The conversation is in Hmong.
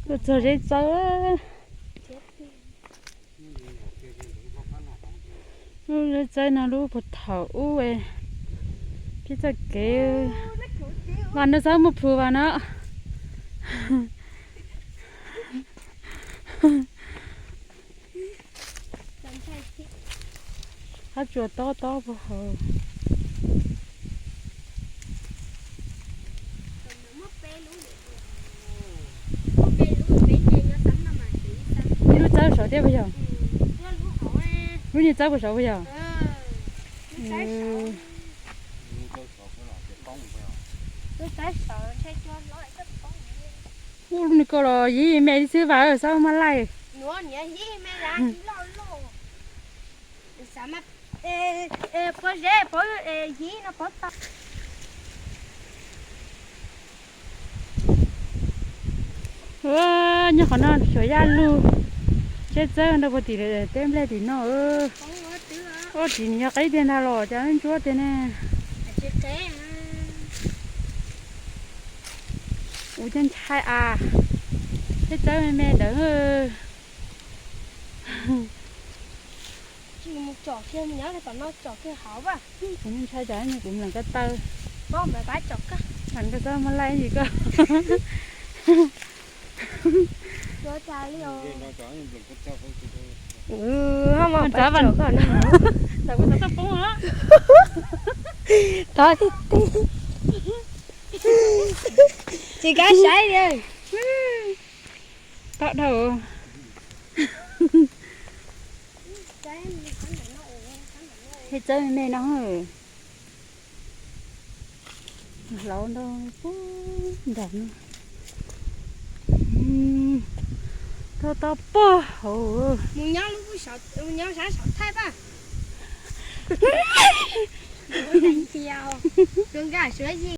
Tuaj txog zeb txawb. Lub zeb txawb no lub puag thaum ub, peb txoj kev, vas no xav muaj plhus vas no. Qab tsuas tob tob puag hauv. Ib lub txawb saud thiab puas yog? Lub niag txawb puag saud puas yog? Ub, lub niag ko los yib me li xwb vas, xav maj laij. Nyob qhov no xyuas yaj lug, zeb txawb nrog puag tim teb nplej tim no. Ua tim nws yog qeb tiag ntag los cas ntsuab tiag ne. Ua cov ntshai as, zeb txawb me me ntawd. Kuv ntshai cas kuv mlees ko taw, mlees ko taw maj laij yim ko. Tov ti ti, tsis kav saib li. Tod dhau. Zeb txawb me me no. Hlauv ntau pug nram no. Tau tau pog hauv.